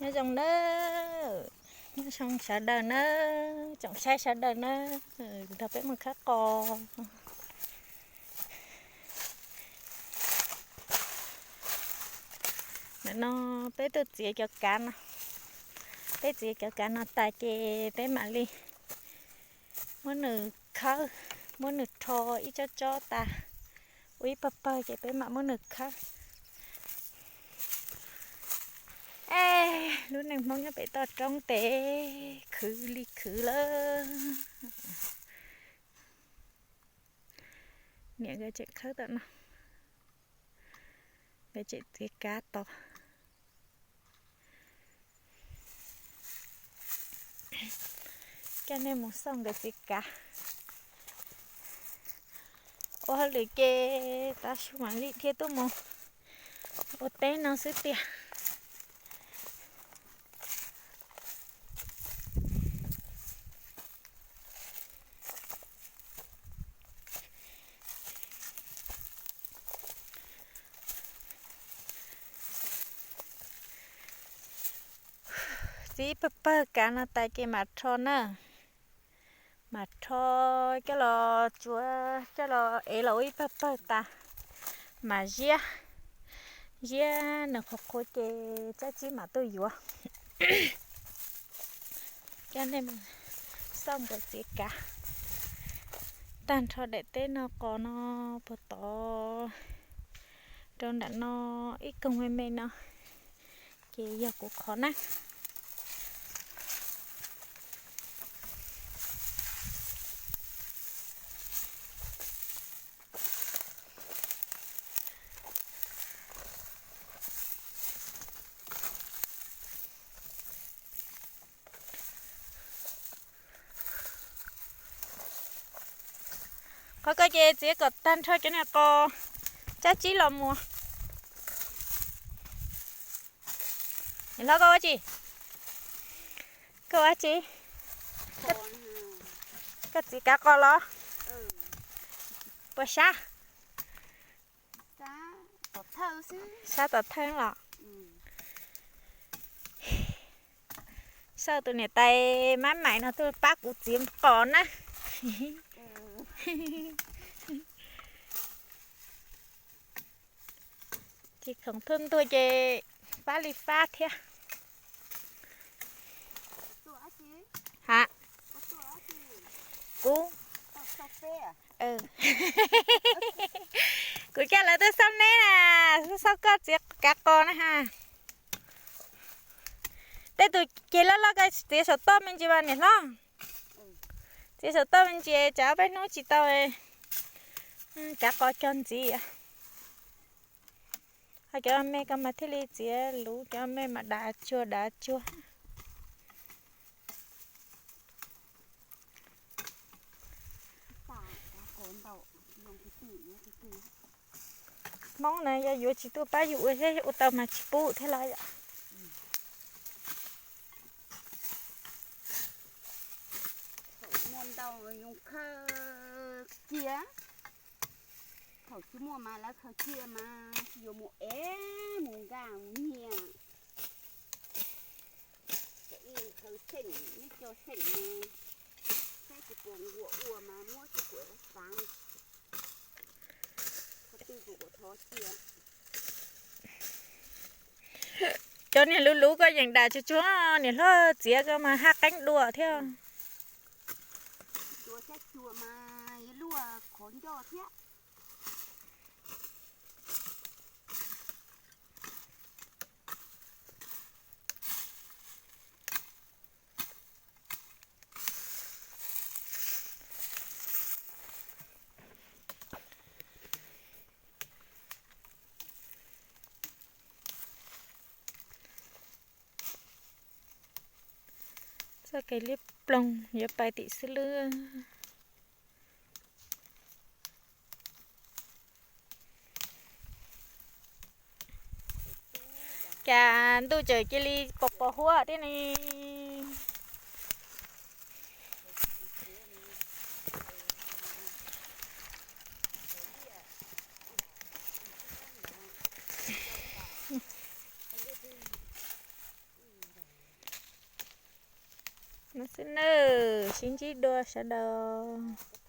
Nyob zoo nawb, nyob zoo sawv daws nawb, tsoom saib sawv daws nawb, nrog peb mus khawb qos. Ntawm no peb tuaj txiav cov kav no, peb txiav cov kav no tas ces peb mam li muab nws khawb, muab nws rho ib tsob tsob tas, ua ib pawg pawg ces peb mam muab nws khawb. Es lub neej Hmoob nyob pem toj roob tes khwv li khwv lawm. Niam nkawd tseem khawb tom no, nkawd tseem txiav kav tos. Coj nej mus xauj nkawd txiav kav. Ua hauj lwm ces tav su mam li thiaj tuaj mus ua teb no xwb tiag. Txiav ib pawg pawg kav no tas ces mam rho na, mam rho coj los tsuav coj los ev los ua ib pawg pawg tas, mam ziab, ziab nws qhuav qhuav ces tsab tsib mam tuaj yuav. Coj nej xauj nkawd txiav kav. Tag nrho daim teb no qos no puag tod rau nram no ib koog me me no ces yog kuv qhov na. Qhov ko ces txiav kom tag nrho cov niag qos tsab tsib los mus. Niam hlob koj ua tsi? Koj ua tsi? Koj txiav kav qos los? Puas sab? Sab tom thawj los? Xauj tus niam tais mab maim no tuaj pab kuv txiav qos na. Ces khoom thawj ntuag ces pab li fab thiab. Ha, kuv, kuv coj lawv tuaj xauj neb na, xauj koj txiav kav qos na ha. Tej tus ceg loj loj ko txiav saum toj me ntsis mas niam hlob. Txiav saum toj me ntsis tsam ob peb hnub tsis tau kav qos cog ntxiv. Ho cov me ko mas thiaj li txiav luv, cov me mas dav tsuag dav tsuag. Hmoob na yog yuav tsis tuaj pab yus ua thiab, ua tau mas tsis pub thiab los yom. Thaum muaj ntau zoo khaws cia, thaum tsis muaj mas lawv khaws cia mas yuav mus ev mus nkag mus nyiag. Thaum ib khaws xeem, neb cog xeem mas saib tsis puas nkuas ua mas muab tsis puas xav. Qhov twg kuv kuv thov cia. Cov niag luv luv koj yeem dam tsuag tsuag, niam hlob txiav koj mas haj qeeb dua thiab. Tua xyab xyuas mas yuav luaj qhov ncauj thiab. Txoj kev liab ploog yuav pais tim xwb lawm. Cas ntuj tseem cia li pos pos huab thiab ne. No xwb nawb, sib ntsib dua sawv daws.